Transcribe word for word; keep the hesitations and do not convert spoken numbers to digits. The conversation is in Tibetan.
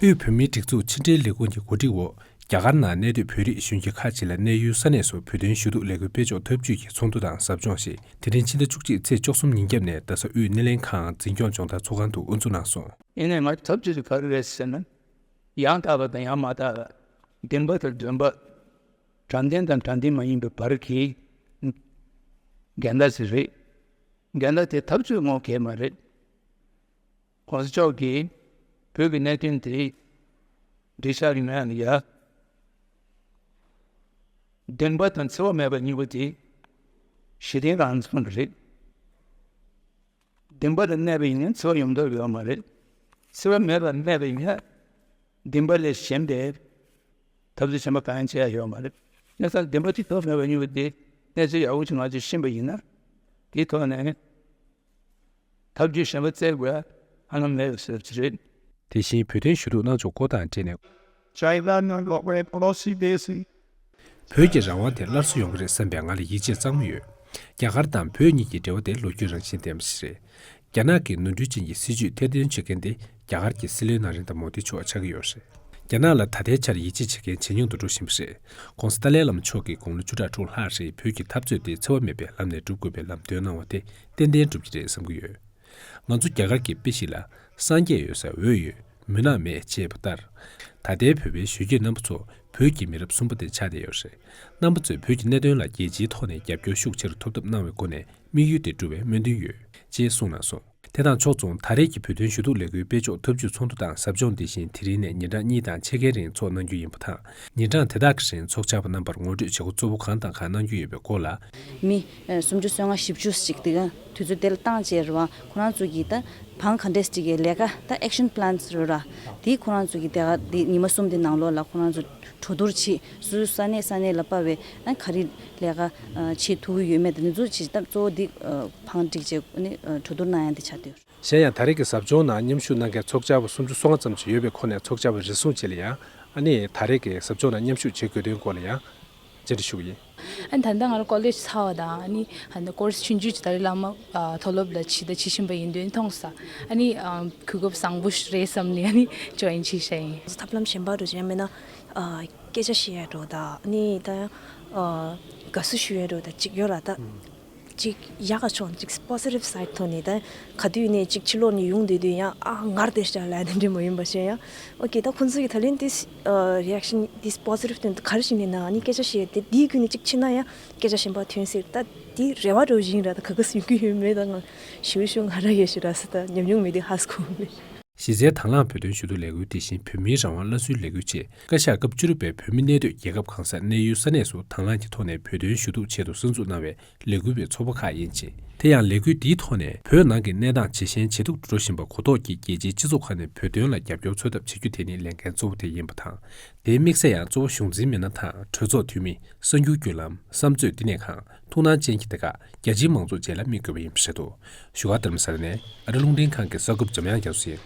དབུས་བོད་མིའི་སྒྲིག་འཛུགས་ཕྱི་འབྲེལ་ལས་ཁུངས་ཀྱི་གོ་སྒྲིག་འོག་རྒྱ་གར་ནང་གནས་སྡོད་བོད་རིགས་གཞོན་སྐྱེས་ཁག་ཅིག་ལ་གནས་ཡུལ་ས་གནས་སུ་བོད་དོན་ཞུ་གཏུག་ལས་འགུལ་སྤེལ་ཕྱོགས་འཐབ་ཇུས་ཀྱི་ཚོགས་འདུ་དང་ཟབ་སྦྱོང་ཞེས་དེ་རིང་ཕྱི་ཟླ་བཅུ་གཅིག་ཚེས་བཅུ་གསུམ་ཉིན་རྒྱབ་ནས་རྡ་ས་དབུས་སྣེ་ལེན་ཁང་འཛིན་སྐྱོང་སྦྱོང་བརྡར་ཚོགས་ཁང་དུ་དབུ་འཛུགས་གནང་སོང་། ཡིན་ནའི་ང་ཚོ་འཐབ་ཇུས་དེ་ག་རེ་རེད་ཟེར་ན། ཡང་དག་པ་དང་ཡང་མ་དག་པ། བདེན་པ་དང་བདེན་པ། དྲང་བདེན་དང་དྲང་བདེན་མ་ཡིན་པའི་བར་གྱི་འགལ་ཟླ་ཞིག་རེད། འགལ་ཟླ་དེ་འཐབ་རྩོད་ངོ་གས་མ་རེད། གོང་ས་མཆོག་གིས་བོད་ཀྱི་གནད་དོན་དེ་འགྲེལ་བཤད་ཡིན་ན་ཡང་། བདེན་པ་དང་འཚེ་བ་མེད་པ་གཉིས་པོ་དེ་གཞི་རྟེན་རང་མཚུངས་རེད། བདེན་པ་ལ་གནས་པ་ཡིན་ན་འཚེ་བ་ཡོང་འདོད་ཡོད་མ་རེད། འཚེ་བ་མེད་པར་གནས་པ་ཡིན་ན་བདེན་པ་ལས་གཞན་པའི་འཐབ་རྩོད་གཞན་པ་གང་ཡང་བྱེད་ཡ་ཡོད་མ་རེད། གནས་ཚང་བདེན་པ་གཅིག་ཐོག་མེད་པ་གཉིས་པོ་དེ་གནས་ཚུལ་ཡག་པོ་ཅིག་ང་ཚོས་ཤེས་པ་ཡིན་ན། དེའི་ཐོག་ནས་འཐབ་ཇུས་གཞན་པ་བཙལ་དགོས་ཡ་ཧ་ལམ་མེད་པ་ཟེར་གྱི་རེད། དེ་བཞིན་བོད་དོན་ཞུ་གཏུག་གནང་ཕྱོགས་སྐོར་དང་འབྲེལ་ནས། China not going policy basis. བོད་ཀྱི་རང་དབང་དེ་སླར་གསོ་ཡོང་གི་རེད་བསམ་པའི་ང་ལ་ཡིད་ཆེས་གཙང་མ་ཡོད། རྒྱ་གར་དང་བོད་གཉིས་ཀྱི་འབྲེལ་བ་དེ་ལོ་རྒྱུས་རང་བཞིན་ལྡན་པ་ཞིག་རེད། རྒྱ་ནག་གི་ནོར་འཁྲུལ་ཅན་གྱི་སྲིད་ཇུས་ཐེར་འདོན་བྱེད་མཁན་དེ་རྒྱ་གར་གྱི་སྲིད་བློན་ནཱ་རེན་དྲ་མོ་དི་མཆོག་ཆགས་ཀྱི་ཡོད་རེད། རྒྱ་ནག་ལ་ད་ལྟའི་ཆར་ཡིད་ཆེས་བྱེད་མཁན་ཇེ་ཉུང་དུ་འགྲོ་བཞིན་པ་རེད། ྋགོང་ས་ཏཱ་ལའི་བླ་མ་མཆོག་གིས་དགུང་ལོ་བཅུ་ཕྲག་དྲུག་ལྷག་རིང་བོད་ཀྱི་འཐབ་རྩོད་དེ་འཚེ་བ་མེད་པའི་ལམ་ནས་སྒྲུབ་དགོས་པའི་ལམ་སྟོན་གནང་བ་དེ་ཏན་ཏན་འགྲུབ་ཀྱི་རེད་བསམ་གྱི་ཡོད། ང་ཚོ་རྒྱ་གར་གྱི་དཔེ་ཞིག་ལ། སངས་རྒྱས་ཡོད་སར་འོད་ཡོད། མུན་ནག་མེད་ཅེས་པ་ལྟར། ད་ལྟའི་བོད་པའི་གཞོན་སྐྱེས་རྣམ་པ་ཚོ་བོད་ཀྱི་མི་རབས་གསུམ་པ་དེ་ཆགས་བསྡད་ཡོད་རེད། རྣམ་པ་ཚོས་བོད་ཀྱི་གནད་དོན་ལ་རྒྱལ་སྤྱིའི་ཐོག་ནས་རྒྱབ་སྐྱོར་ཤུགས་ཆེ་རུ་ཐོབ་ཐབས་གནང་བའི་སྒོ་ནས་དམིགས་ཡུལ་དེ་འགྲུབ་པའི་སྨོན་འདུན་ཡོད། ཅེས་གསུངས་གནང་སོང་། དེ་དང་ཕྱོགས་མཚུངས་ད་རེས་ཀྱི་བོད་དོན་ཞུ་གཏུག་ལས་འགུལ་སྤེལ་ཕྱོགས་འཐབ་ཇུས་ཚོགས་འདུ་དང་ཟབ་སྦྱོང་འདི་བཞིན་དེ་རིང་ནས་ཉིན་གྲངས་གཉིས་དང་ཕྱེད་ཀའི་རིང་འཚོགས་གནང་རྒྱུ་ཡིན་པ་དང་། ཉིན་གྲངས་དེ་དག་གི་རིང་ཚོགས་བཅར་བ་རྣམ་པར་ངོ་སྤྲོད་བྱེད་སྒོ་གཙོ་བོ་གང་དང་གང་གནང་རྒྱུ་ཡོད་པའི་སྐོར་ལ། མི་སུམ་ཅུ་སོ་ལྔ་བཞི་བཅུ་ཞིག་དེ་ག་དུས་ཚོད་དེ་ལ་བཏང་བྱས་རེད་བ། ཁོ་རང་ཚོ་གིས་ད་བང་ག་འདྲས་ཅིག་གི་ལས་ཀ་ད་action plans རེད་ར། དེ་ཁོ་རང་ཚོ་གིས་དེ་ག་དེ་ཉི་མ་གསུམ་དེ་ནང་ལོགས་ལ་ཁོ་རང་ཚོ་གྲོས་བསྡུར་བྱེད། སོ་སོའི་ས་གནས་ས་གནས་ལ་དཔའ་བའི་ཨ་ག་རེ་ལས་ཀ་ཨ་བྱེད་ཐུབ་ཀྱི་ཡོད་མེད་དེ་ནི་ཚོ་ཅིག་ད་གཙོ་བོ་འདི་ཨ་བང་བསྒྲིགས་བྱས་ནི་ཨ་གྲོས་བསྡུར་གནང་ཡ་འདི་ཆགས་བསྡད་ཡོད། གཞན་ཡང་ད་རེས་ཀྱི་ཟབ་སྦྱོང་ནང་མཉམ་ཞུགས་གནང་མཁན་ཚོགས་བཅར་བ་སུམ་ཅུ་སོ་ལྔ་ཙམ་ཞིག་ཡོད་པའི་ཁོངས་ནས་ཚོགས་བཅར་བ་རེ་ཟུང་བཅས་ལ་ཡང་ཨ་ནི་ད་རེས་ཀྱི་ཟབ་སྦྱོང་ནང་མཉམ་ཞུགས་བྱེད་དགོས་དོན་སྐོར་ལ་ཡང་བཅར་འདྲི་ཞུ་གི་ཡིན། ཨ་ནི་ད་ལྟ་ང་རང་ཀོ་ལེཇ་ཚར་བ་དང་ཨ་ནི་ཨ་ནི་ཀོར་སི་ཆུང་ཆུང་ཅིག་ད་རེས་བླ་མ་ཨ་མཐོ་སློབ་ལ་ཕྱིན་ད་ཕྱི་བཞིན་པ་ཡིན་དུས་མཐོང་ས་ཨ་ནི་ཨ་གོ་སྐབས་བཟང་པོ་ཞིག་རེད་བསམ་ནས་ཨ་ནི་ཇོ་ཡིན་བྱས་བཞག་ཡིན། ཐབས་ལམ་གཞན་པ་འགྲོ་ཅིག་ཡང་མིན་ན་ཨ་སྐད་ཆ་བཤད་ཡ་འགྲོ་ད་ཨ་ནི་ད་ཨ་དགའ་བསུ་ཞུ་ཡ་འགྲོ་ད་ཅིག་ཡོད་ར་ད། ཅིག་ཡག་ག་ཆོག་ཅིག་positive side ཐོག་ནས་ད་ག་དུས་ནས་ཅིག་ཕྱི་ལོགས་ནས་ཡོང་བསྡད་དུས་ཡང་ཨ་ངར་དེ་ཤ་ལ་དེ་འདྲ་མ་ཡིན་པ་བྱས་ཡང་ཨོ་ཀེ་ད་ཁོང་ཚོ་གི་ད་ལན་this reaction this positive དེ་ག་རེ་ཞིག་ནས་ན་ཨ་ནི་སྐད་ཆ་བཤད་དེ་དེའི་བརྒྱུད་ནས་ཅིག་ཕྱིན་ན་ཡང་སྐད་ཆ་གཞན་པ་ཐོན་སྲིད་ད་དེ་རེ་བ་འདྲ་བོ་ཞིག་ཡིན་ར་ད་ག་ག་སུ་ཡོང་གི་ཡོད་མེད་ད་ང་ཞུ་ཞུ་ང་ར་ཡོད་ཞུ་ར་སི་ད་ཉམས་མྱོང་མེད་དུས་ཧ་སི་གོ་མེད། གཞི་རྩའི་དང་བླངས་བོད་དོན་ཞུ་གཏུག་ལས་འགུལ་དེ་བཞིན་བོད་མིའི་རང་དབང་སླར་གསོའི་ལས་འགུལ་ཆེད་བཀའ་ཤག་སྐབས་བཅུ་དྲུག་པའི་བོད་མི་གནས་སྡོད་རྒྱལ་ཁབ་གང་སར་གནས་ཡུལ་ས་གནས་སུ་དང་བླངས་ཀྱི་ཐོག་ནས་བོད་དོན་ཞུ་གཏུག་ཆེད་དུ་གསར་འཛུགས་གནང་བའི་ལས་འགུལ་བའི་ཚོགས་པ་ཁག་ཡིན་ཞིང་། དེ་ཡང་ལས་འགུལ་འདིའི་ཐོག་ནས་བོད་ནང་གི་གནས་སྟངས་ཇེ་ཞན་ཇེ་སྡུག་ཏུ་འགྲོ་བཞིན་པ་གོ་རྟོགས་ཀྱིས་རྒྱལ་སྤྱིའི་སྤྱི་ཚོགས་ཁག་ནས་བོད་དོན་ལ་རྒྱབ་སྐྱོར་འཚོལ་ཐབས་བྱེད་རྒྱུ་དེ་ནི་ལས་འགན་གཙོ་བོ་དེ་ཡིན་པ་དང་། དེའི་དམིགས་བསལ་ཡང་གཙོ་བོ་གཞུང་འཛིན་མི་སྣ་དང་གྲོས་ཚོགས་འཐུས་མི་གསར་འགྱུར་བརྒྱུད་ལམ་བསམ་མཛོད་བསྟི་གནས་ཁང་ཐུགས་སྣང་ཅན་གྱི་སྡེ་ཁག་རྒྱ་ཆེའི་མང་ཚོགས་བཅས་ལ་དམིགས་དགོས་པ་ཡིན་པ་རེད་འདུག་བཞུགས་སྒར་རྡ་རམ་ས་ལ་ནས་ཨ་རི་རླུང་འཕྲིན་ཁང་གི་གསར་འགོད་པ་འཇམ་དབྱངས་རྒྱ་མཚོ་ཡིན།